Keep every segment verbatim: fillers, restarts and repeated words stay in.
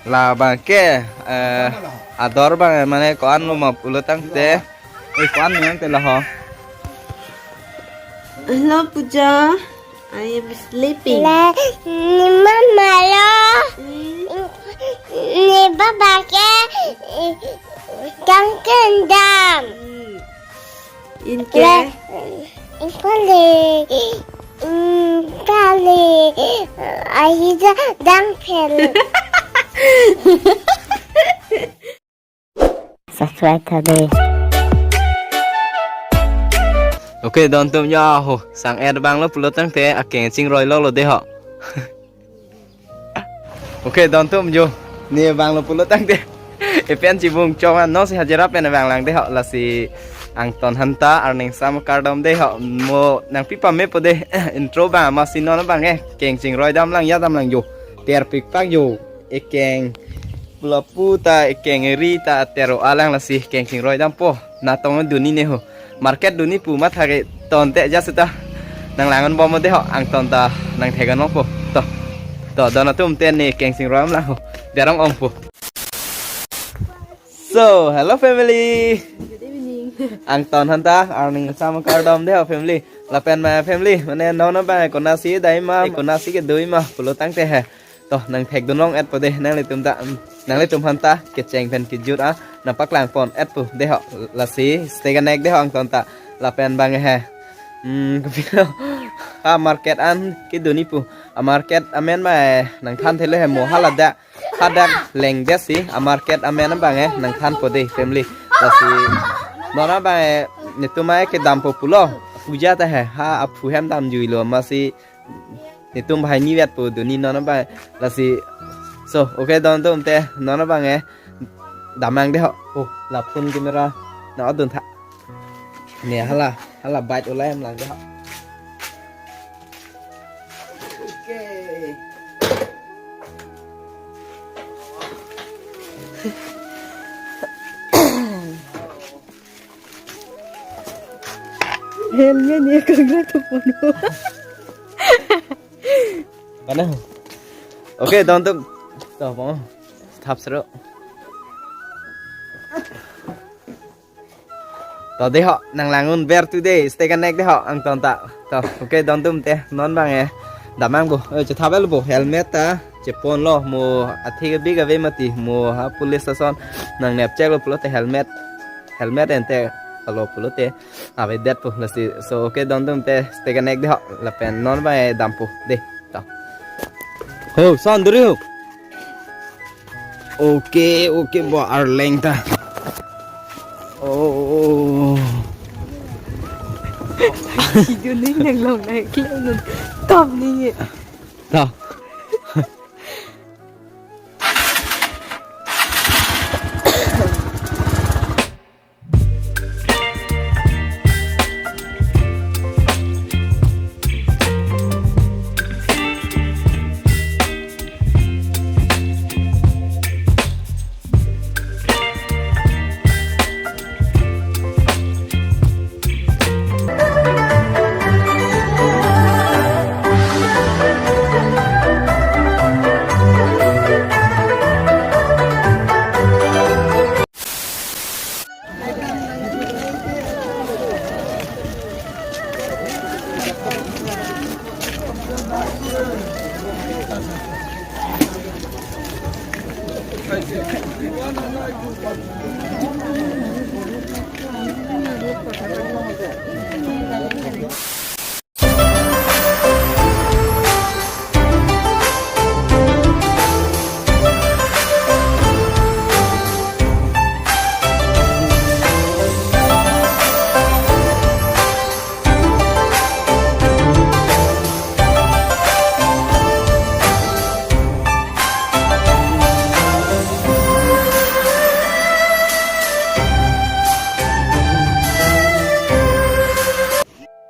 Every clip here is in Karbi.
Labang ke, eh, ador abang, eh, mane ko-an lo ma pulo tangte. Eh, ko-an lo tangte la ho. Hello, Puja. I am sleeping. La, ni mama lo. Hmm. Ni baba ke, eh, kangkeng dam. Hmm. Inke? La, in pale, in pale, ahi ja dam phel. Subscribe tha dei. Okay, don atum, ya ho, sang-et abang lo pulo tangte akeng chingroi lok lo dei ho. Okay, don atum jo. Ne vanglo pulo tangte. Epen chibung chong an non si hajira pen vanglang dei ho, lasi angton aphanta arningsam kardom dei ho. Mo nangpi pame po dei. Intro abang masi non abang, eh, keng chingroi damlang, ya damlang jo. Terpik pak jo. Ekeng pula pu ta, ekeng eri ta tero alang, lasi keng chingroi dampo. Natong dun-i ne ho. Market dun-i pu matha ke tonte ja seta. Nanglang-un bom dei ho, angton ta nangthek-un longpo. To. To, don atum, te ne keng chingroi damlang ho. Derong ongpo. So, hello family. Good evening. Angton aphanta arningsam kardom dei ho family. Lapen ma family, mane non abang konatsi dai ma, konatsi kedo-i ma pulo tangte he. To, nangthekdun long-et po dei, nanglitum ta, mm, nanglitum aphanta kecheng pen kejut a nangpaklang pon-et po dei ho, lasi stay connect dei ho angton ta. Lapen abang he, hmm, kopilo, amarket an kedun-i pu, amarket amen ma, eh, nangthan thelo he, mo haladak, hadak lengdet si amarket amen abang, eh, nangthan po dei family. Lasi non abang, eh, netum ai kedampo pulo, Puja ta he, ha aphu hem damjuilo, masi netum banghini vet po dun-i non abang, lasi. So, okay, don atum, te non abang, eh, damnang dei ho. Oh, la phone camera nang-odun tha. Ne hala, hala bike ulai damlang dei ho. Okay. Helmet ne kagla to pono. Mana? Okay, don atum. To, pon. Thap sero. To dei ho, nanglang-un ber tu dei, stay connect dei ho angton ta. To, okay, don atum, te non abang, eh, damnang bo. Eh, chethap-et lo bo, helmet ta cheponlo, mo atheke big ave mati, mo ha police ason nangnep chek lo pulote helmet, helmet ente alo pulote avedet po, lasi. So, okay, don atum, te stay connect dei ho, lapen non abang, eh, dampo dei. To. Ho, son duri ho. Okay, okay, bo arleng ta. Oh. Video ni nanglong nangklem non. Tom ni. To.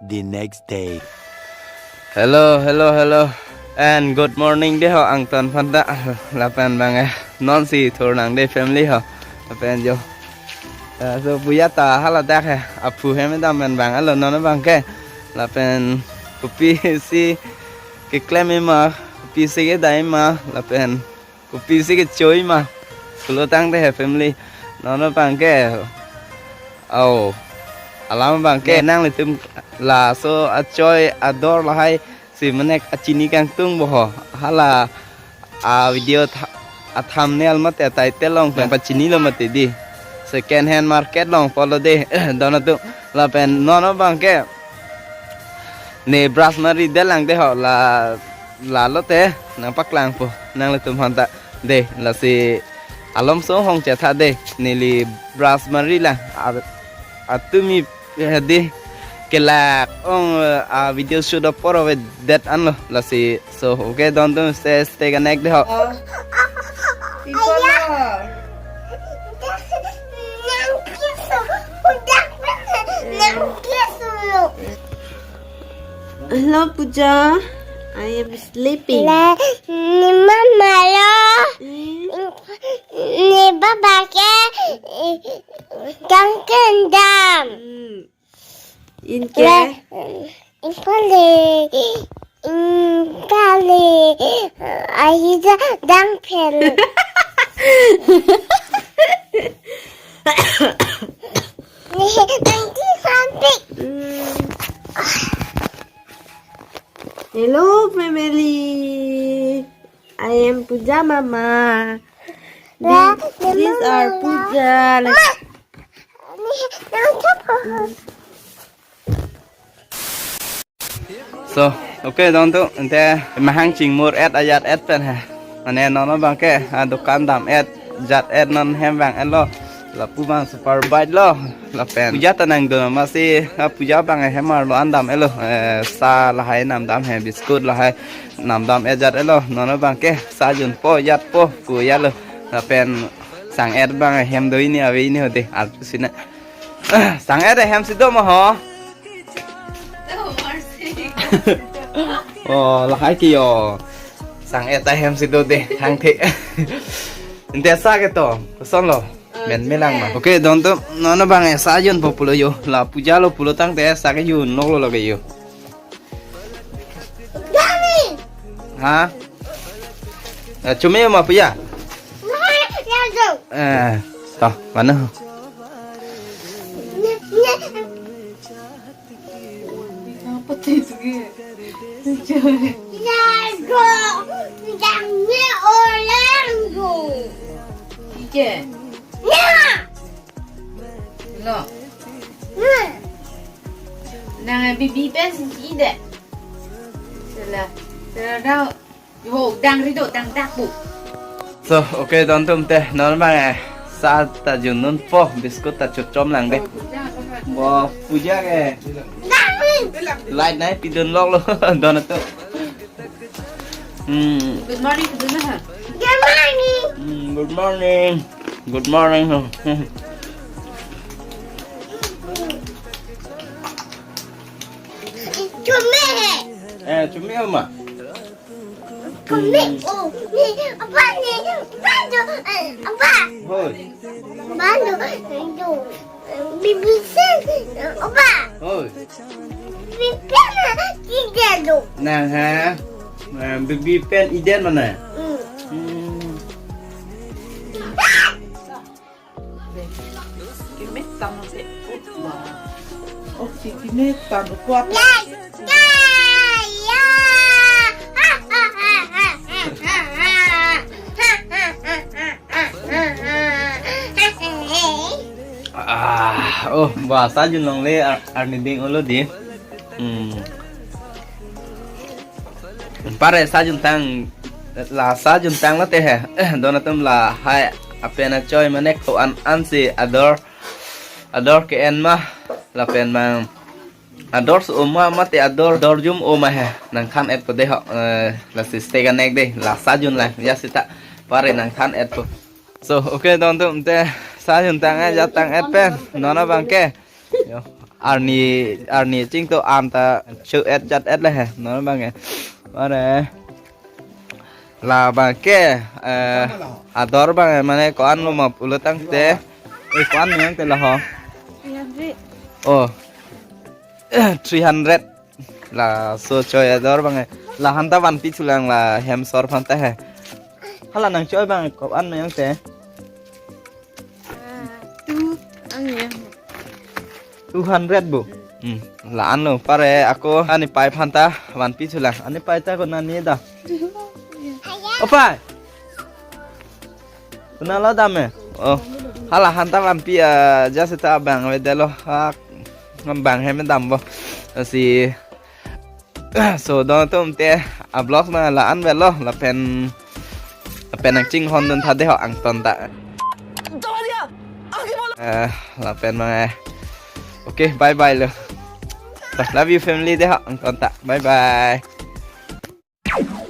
The next day. Hello, hello, hello. And good morning dei ho angton aphanta. Lapen abang, eh, non si thurnang dei family ho. Lapen jo. Eh, so Puja ta haladak he, aphu hem dam pen vang-et lo non abang ke. Lapen kopisi keklem-i ma, kopisi kedam-i ma, lapen Kopisi kechoi ma. Pulo tangte he family. Non abangke. Oh. Alam abangke nanglitum laso achoi ador lahai si mane kachini kangtung bo ho. Hala a video tha-, a thumbnail mate title along pen pachinilo mati di. Second hand market along pulo di. Don atum lapen non abangke. Ne brush mari delang de ho la, lalo te nangpaklangpo nanglitum aphan ta de, lasi alom so hong chetha de, neli brush mari lang a-, atumi, eh, de kelak ong, eh, a video shoot apor avedet anlo, lasi so okay, don atum stay, stay connect de ho. Pipolo. Hello, Puja. I am sleeping. La, ni mama lo. Hmm? Ni baba ke, dang kendam. Hmm. Inke? La, inkali, inkali, ahija dang pen. Ni, nanti sampai. Hmm. Hello, family. I am Puja Mama. These are Puja. So, okay, don atum, ante mahang chingmur et ajat et pen he. Mane non abangke, ah, dukan dam et, jat et non hem abang et lo. Lapu abang super bike lo. Lapen puja ta nangdun amatsi, ah, puja abang hem arlo an dam et lo. Eh, sa lahai namdam he, biscuit lahai namdam et jat et lo. Non abangke sa junpo, jatpo, pu jat lo. Lapen sang et abang hem do hini ave hini ho de, arpu sina. Sang et hem si do ma ho. Oh, lahai ke yo. Sang et ahem si do de, thangthe. Ante sa ke to, koson lo. Men melang ma. Okay, don atum, non abang sa junpo pulo yo. La puja lo pulo tangte sa ke junlok lo lake yo. Ha? Eh, chumi ma puja? Eh, to, mana? Apa tu ke? Lago, jangan orang tu. Ike. Ya. Lo. Hmm. Nang bibi pen si ide. Sela. Sela daw. Yo, dang rido, dang dak bu. So, okay, don atum te, non abang eh. Sa ta jununpo, biscuit ta chotchom lang de. Bo, puja ke. Light nai pidun lok lo, don atum. Hmm. Good morning, good morning. Good morning. Hmm, good morning. Good morning. Chumi. Eh, chumi ma. Kami, oh, ni, apa ni? Bantu, eh, apa? Hoi. Bantu, bantu. Bibi pen, eh, apa? Hoi. Bibi pen, tidak tu. Nah, ha. Nah, bibi pen iden mana? Hmm. Hmm. Kimetan si. Oh, si kimetan kuat. Ah, oh, ba sa junlongle ar-, arni ding olo di. Hmm. Pare sa juntang, la sa juntang lote he. Don atum lahai apen achoi mane ko-an ansi ador, ador ke-en ma lapen mang ador su oma mate ador dorjum oma he. Nangthan et po de ho, eh, lasi stay connect de, la sa jun lang ya sita pare nangthan et po. So, okay, don atum te sa juntang eh, jatang et pen. Non abangke. Yo. Arni, arni chingto anta chu et jat et le he. Non abangke. Mane. La abangke, eh, ador abang, eh, mane ko-an lo ma pulo tangte. Eh, ko-an lo tangte la ho. Three hundred. Oh. Three hundred. Laso choi ador abang, eh. La hanta vanpi thulang la hem sor phanta he. Hala nangchoi abang kop-an ma yang te? Ah, two ang ya. Two hundred bu. Hmm, la-an lo pare ako ani pai aphan ta vanpi thulang. Ani pai ta konat ne da? O pai. Konat lo dam e? Oh. Hala aphan ta vanpi a, just ta abang avedetlo. Ha, abang hem dampo. Si so don atum te a-vlog na la-an avelo lapen lapen nangchinghon dun tha de ho angton ta. Eh, lapen ma. Okay, bye bye lo. Love you family de ho angton ta. Bye bye.